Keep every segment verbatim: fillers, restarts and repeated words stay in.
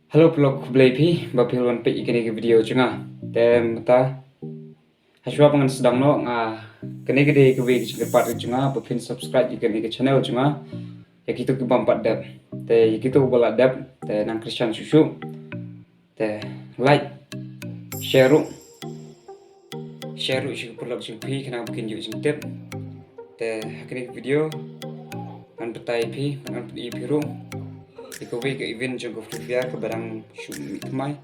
Hello paralok, khublei phi ba phi wan peit ïa kane ka video jong nga. Te mynta hashwa ba ngan sdang noh, nga, kane ka dei kawei ka jingkyrpad jong nga ba phin subscribe ïa kane ka channel jong nga, ïa kito ki bym pat dep. Te ïa kito ba la dep te nang kyrshan shuh shuh. Te like, share ruh, share ruh sha ki paralok jong phi khnang ba kin ïoh jingtip. Te ha kane ka video ngan batai ïa phi, ngan pyni ïa phi ruh ïa kawei ka event jong ka Free Fire kaba dang shu mih thymmai.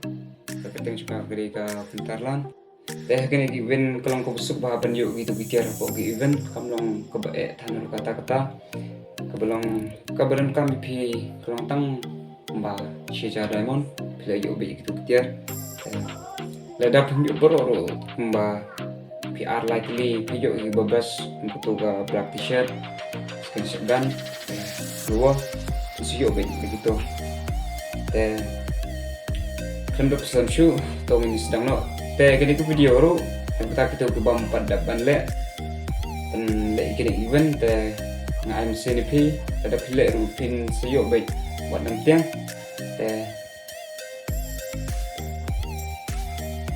Ka kyrteng jong ka ka dei ka Winterland. Te ha kane ka event ka long kaba suk bha ban ïoh kito ki tiar hapoh ka event, kam long kaba eh than ruh kata kata. Kaba long, kaba donkam ïa phi ka long tang kumba shi hajar diamond, phi la ïoh beit ïa kito ki tiar. Te lada phim ïoh baroh ruh kumba phi ar lai tylli phi ïoh ïa kiba best, kum kato ka black t-shirt, skin shotgun, te global, phin sa ïoh beit ïa kito. Te khlem da pynslem shuh, to ngin sdang noh. Te kane ka video ruh, ha kata kito ki bym pat dep ban leh, ban leh ïa kane ka event, te nga ai mynsiem ïa phi, lada phi leh ruh phin sa ïoh beit wat nym tieng. Te,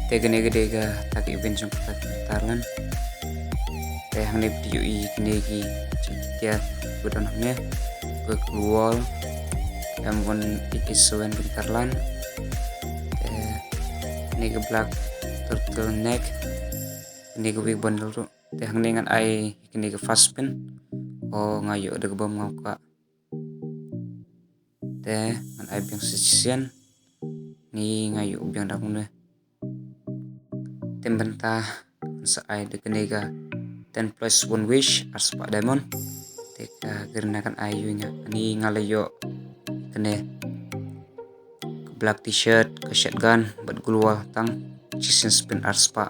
te kane ka dei kata ka event jong kata ka Winterland. Te hangne phi ïohi kine ki jingtiar ba don hangne, ka Global M one eight eight seven Winterland. Te kane ka black turtleneck, kane ka wig bundle ruh. Te hangne ngan ai kane ka first spin. O, nga ïoh da kaba ym nga kwah. Te ngan ai biang sa shisien. Ni nga ïoh biang da kumne. Te mynta ngan sa ai da kane ka ten plus one wish, ar spah diamond. Te ka kyrna kan ai ïa nga, ni nga la ïoh kane ka black t-shirt, ka shotgun bad global tang shisien spin, ar spah.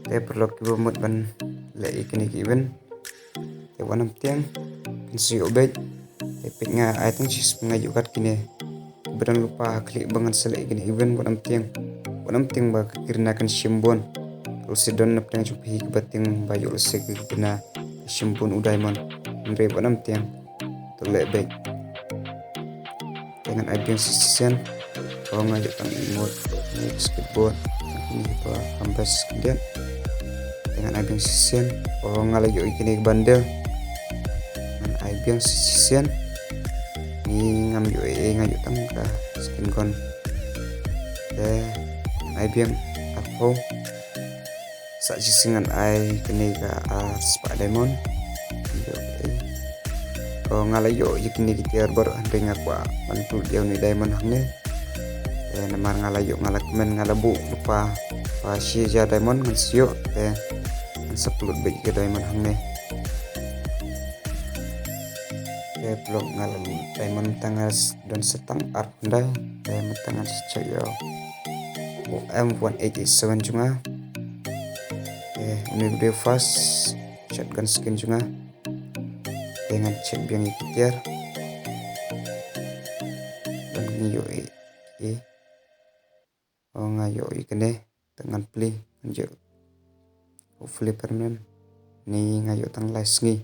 Te paralok kiba mut ban leh ïa kine ki event, te wat nym tieng, phin sa ïoh beit. Te peit nga ai tang shi spin nga ïoh kat kine. Ba don lypa ha khlieh ba ngan sa leh ïa kine event, wat nym tieng. Wat nym tieng ba ka kyrna kan shim bun. Lehse don na pdeng jong phi kaba tieng ba ïoh lehse ka kyrna ka shim bun u diamond. Hynrei wat nym tieng. To leh beit. Te ngan ai biang sa shisien. O, nga ïoh tang emote, ni skateboard, ni ba compass khyndiat. Te ngan ai biang sa shisien. O, nga la ïoh ïa kine ki bundle. Ngan ai biang sa shisien. Ni ngam ïoh ei ei, nga ïoh tang ka skin gun. Te ngan ai biang arphew. Sa shisien ngan ai kane ka ar spah diamond. Ïoh ei. O, nga la ïoh ïa kine ki tiar baroh, hynrei nga kwah ban klut ïa une diamond hangne. Te namar nga la ïoh, nga la kmen, nga la buh lypa ba shi hajar diamond ngan sa ïoh, te ngan sa klut beit ïa ka diamond hangne. Te paralok, nga la lut diamond tang, nga s-, don sa tang ar khyndai, te mynta ngan sa check ïa u M one eight eight seven jong nga. Te une u dei first shotgun skin jong nga. Te ngan check biang ïa ki tiar. Ban ngi ïoh ei ei. O, nga ïoh ïa kane, te ngan plie, ngan ïoh. Hopefully permanent. Ni nga ïoh tang lai sngi.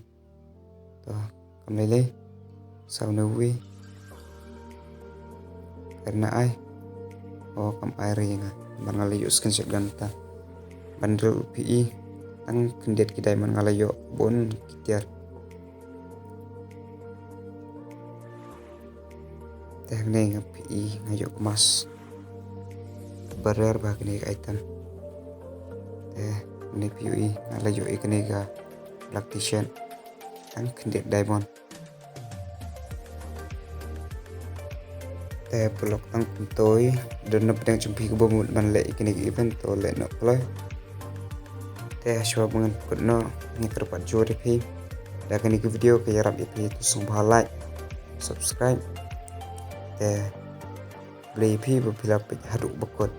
To, kam lei lei. Saw ne wei. Kane ai. O, kam ai re nga. Namar nga la ïoh skin shotgun ta. Bundle P E. Tang khyndiat ki diamond nga la ïoh, bun ki tiar. Te hangne nga phi i nga ïoh ka mask. Ba rare bha kane ka item. Te hangne phi i nga la ïoh i kane ka black t-shirt. Tang khyndiat diamond. Te paralok tang pyntoi, don na pdeng jong phi kiba mut ban leh i kane ka event, to leh noh kloi. Te hashwa ba ngan pynkut noh, nga kyrpad jur ïa phi. Da kane ka video ka ïarap ïa phi, to sngewbha like, subscribe. Te khublei ïa phi ba phi la peit haduh ba kut.